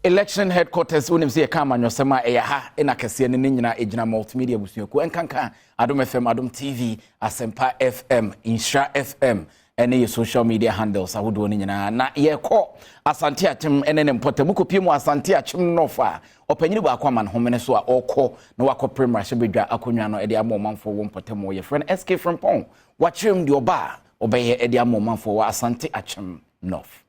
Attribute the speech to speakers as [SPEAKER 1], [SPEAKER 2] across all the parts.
[SPEAKER 1] Election headquarters, wonim sɛ yɛka amanyɔsɛm a, ɛyɛ ha ɛna kɛseɛ no ne nyinaa ɛgyina. Multimedia abusuakuo, ɛnkanka Adom FM, Adom TV, Asɛmpa FM, Nhyira FM, ɛne yɛ social media handles ahodoɔ no nyinaa. Na yɛkɔ Asante Akyem ɛne ne mpɔtam kɔpie mu Asante Akyem North a, ɔpanyini baako ama ne homene so a ɔrekɔ na wakɔpere mmarahyɛbadwa akonnwa no de ama ɔmanfoɔ wɔ mpɔtam wɔ, yɛfrɛ no SK Frimpong. Wakyerɛ mu deɛ ɔba a ɔbɛyɛ de ama ɔmanfoɔ wɔ Asante Akyem North.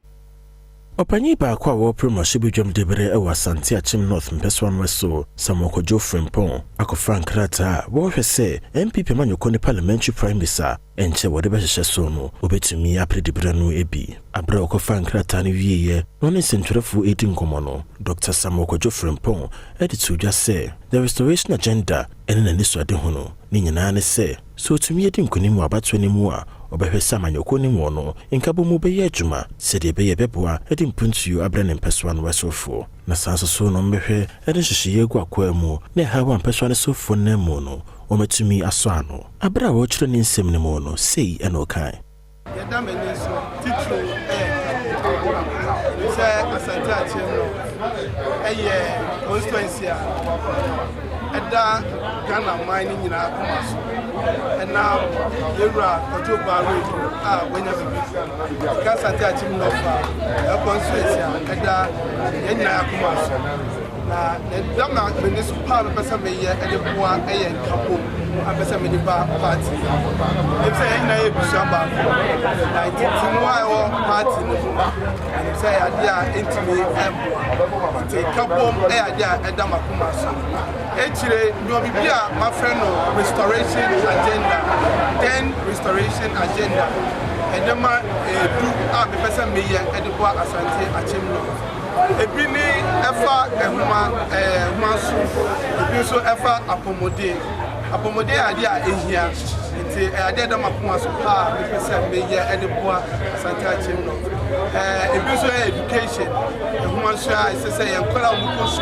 [SPEAKER 2] Ɔpanyin baako a wɔrepere mmarahyɛbadwam dibere wɔ Asante Akyem North mpɛsoa no so, Samuel Kwadwo Frimpong, akɔfa nkrataa a wɔrehwɛ sɛ NPP amanyɔkuo ne parliamentary primaries a ɛnkyɛ wɔde bɛhyehyɛ so no, wɔbɛtumi apere dibere no bi. Aberɛ a wɔkɔfa nkrataa no wieeɛ na ɔne nsɛntwerɛfoɔ ɛredi nkɔmmɔ no, Dr Samuel Kwadwo Frimpong de to dwa sɛ the restoration agenda ɛne n'ani ho no ne nyinaa ne sɛ, sɛ ɔtumi adi nkonim wɔ abatoɔ no mu a, ɔbɛhwɛ sɛ amanyɔkuo no mu no nkabɔ mu bɛyɛ adwuma sɛdeɛ ɛbɛyɛ bɛboa de mpuntuo abrɛ ne mpɛsoa no ɛsofoɔ, na saa nso so no mbɛhwɛ de nhyehyɛeɛ agu akwaa mu na ɛhaw a mpɛsoa no sofoɔ no mu no wɔmatumi asɔ ano. Aberɛ a wɔrekyerɛ ne nsɛm no mu no, sei ɛna ɔkae.
[SPEAKER 3] Yɛda m'ani so titiriw ɛyɛ sɛ Asante Akyem no ɛyɛ constituency a ɛda Ghana man no nyinaa koma so, ɛnam yɛwura Kwadwo Baah a wanya biribi ka Asante Akyem North a ɛyɛ constituency a ɛda yɛn nyinaa koma so. Na ɛda ma m'ani so paa mepɛ sɛ meyɛ ɛde boa ɛyɛ nkabom a pɛ sɛ mede ba party, ebi sɛ yɛn nyinaa yɛ busua baako, na ntete mu a ɛwɔ party no mu ɛnim sɛ ɛyɛ adeɛ a ɛntumi ɛmboa, nti nkabom ɛyɛ adeɛ a ɛda m'akoma so. Ekyire nea biribi a mafrɛ no restoration agenda, 10 restoration agenda, ɛnneɛma 10 a mepɛ sɛ meyɛ ɛde boa Asante Akyem no. Ebi ne ɛfa ɛhoma ɛhoma so, ebi nso ɛfa apɔmuden. Apɔmuden yɛ adeɛ a ehia, nti ɛyɛ adeɛ a ɛda m'akoma so paa mepɛ sɛ meyɛ ɛde boa Asante Akyem no. Ebi nso yɛ education, ɛhoma nso a ɛsɛ sɛ yɛn nkɔla a wɔkɔ sukuu.